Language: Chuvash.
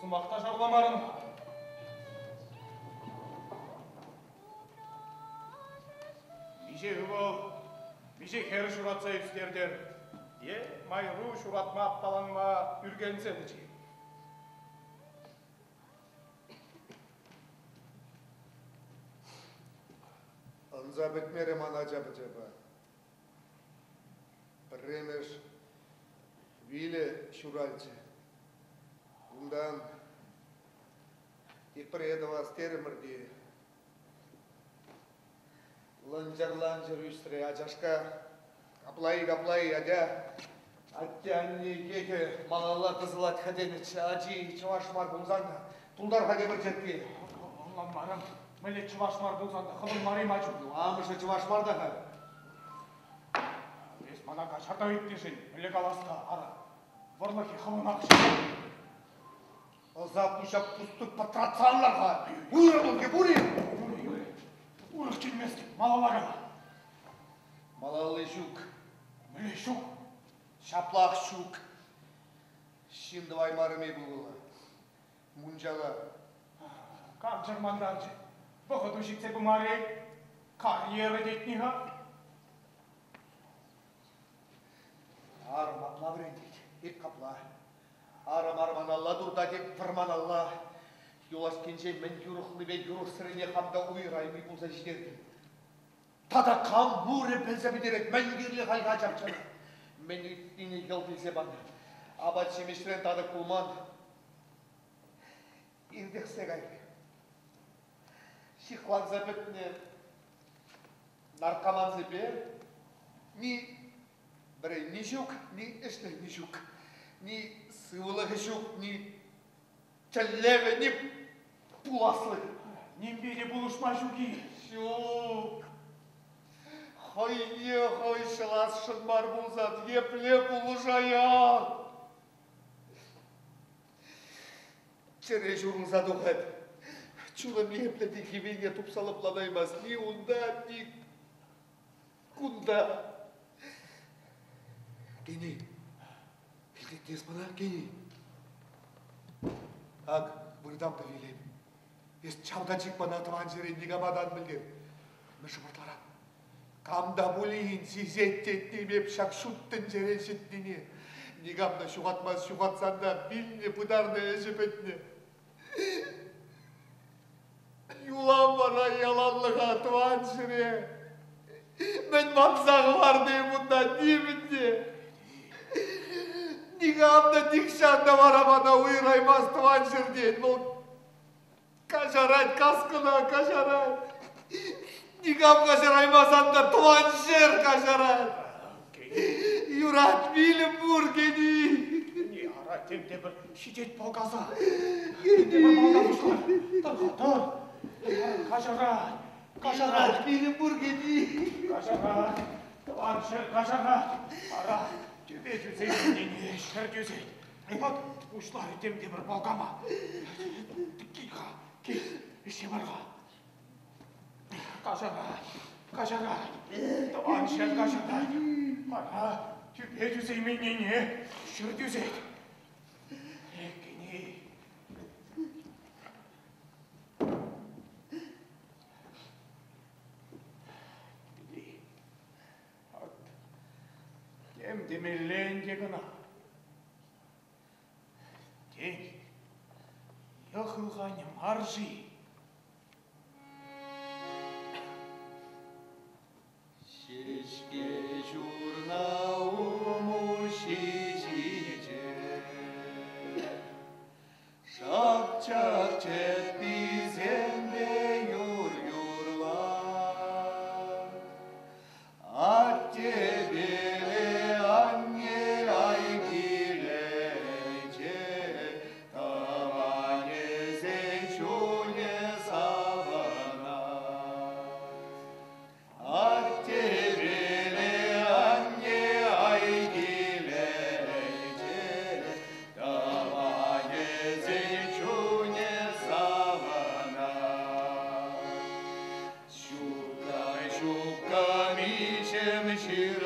Сӑмах та шарламарӑн-ха. Миҫе ывӑл, миҫе хӗр ҫуратса ӳстертӗр е майру ҫуратма аппаланма ӳркенсе тӑчӗ. Ӑнса пӗтмерӗ ман ача-пӑчапа. Пӗрремӗш вилӗ ҫуралчӗ. Унтан тепре тӑвас терӗмӗр те лӑнчӑр-ланчӑр ӳсрӗ ачашка. Капла-и, капла-и, атя. Атте-анне йӑхӗ малалла тӑсӑлать-ха тенӗччӗ. Ачи чӑваш мар пулсан та тултар-ха тепӗр черкке. Ӑнланмарӑм. Мӗнле чӑваш мар пулсан та хӑвӑн мар-им ачу? Ну, амӑшӗ чӑваш мар та-ха. Эс мана каҫар та ыйтнишӗн мӗнле калас та, ара, вӑрлӑхӗ хӑвӑнах ҫав. Ӑса пуҫа пустуй пӑтратса ан лар-ха. Уйрӑмлӑхӗ пур-и? Урӑх чӗнместӗп, малалла кала. Малалли ҫук. Мӗнле ҫук? Ҫаплах ҫук. Ҫын тӑваймарӑм-и ывӑла? Мунчала. Кам чӑрмантарчӗ? Вӑхӑту ҫитсе пымарӗ-и? Карьера тетни-ха? Арӑм апла вӗрентет, эп капла. Арӑм арманалла туртать, эп вӑрманалла. Юлашкинчен мӗн юрӑхлипе юрӑхсӑррине хам та уйӑрайми пулса ҫитертӗм. Тата кам мурӗ пӗлсе пӗтерет, мӗн кирлӗ халь ачапчана? Мӗн ыйтнине йӑлт илсе панӑ. Апат-ҫимӗҫрен татӑк пулман. Иртӗхсе кайрӗ. Ҫыхланса пӗтнӗ наркомансемпе ни вӗренни ҫук, ни ӗҫлени ҫук, ни сывлӑхӗ ҫук, ни тӗллевӗ, ни пуласлӑхӗ. Нимпе те пулӑшма ҫук-и? Ҫук. Хӑйне хӑй ҫӑласшӑн мар пулсан епле пулӑшаян? Чӗре ҫурӑлса тухать. Чунӑм епле те хӗвелне тупса лӑпланаймасть ни унта, ни кунта. Кени, илтетес мана, Кени. Ак, выртам та вилем. Эс чавта чик мана тӑван ҫӗре никама та ан пӗлтер. Мӗн шӑпӑртларан? Кам та пулин сисет тетнем эп ҫак ҫут тӗнчерен ҫӗтнине. Никам та ҫухатмасть, ҫухатсан та вилнӗ, пытарнӑ ӗҫӗ пӗтнӗ. Юлам вара яланлӑха тӑван ҫӗре. Мӗн манса хӑварнӑ унта нимӗн те. Никам та нихҫан та вара мана уйӑраймасть тӑван ҫӗртен. Вӑл каҫарать каскӑна, каҫарать. Никам каҫараймасан та тӑван ҫӗр каҫарать. Юрать вилӗм пур, Кени. Не, ара, тем те пӗр ҫитет палкаса. Тем те пӗр палка пуҫла. Тӑр-ха, тӑр. Каҫарать, каҫарать. Вилӗм пур, Кени. Каҫарать, тӑван ҫӗр каҫарать. Ара, тӳпе тӳсет ӗнене, ҫӗр тӳсет. Вӑт, пуҫларӗ тем те пӗр палкама. Кил-ха, кил, ӗҫе мар-ха. Каҫарать, каҫарать, тӑван ҫӗр каҫарать. Ара, тӳпе тӳсейменнине ҫӗр тӳсет. Эккени. Тем темелле ӗнтӗ кӑна. Тен, йӑх ылханӗ мар-ши? Ҫеҫке ҫурна улмуҫҫи ҫинче Шӑпчӑк чӗпписемпе юр юрлать. Аттепеле анне ай килӗнче Тӑванӗсен чунӗ савӑнать. Аттепеле анне ай килӗнче Тӑванӗсен чунӗ савӑнать. Ҫупка, ҫупка, миҫем ҫырать.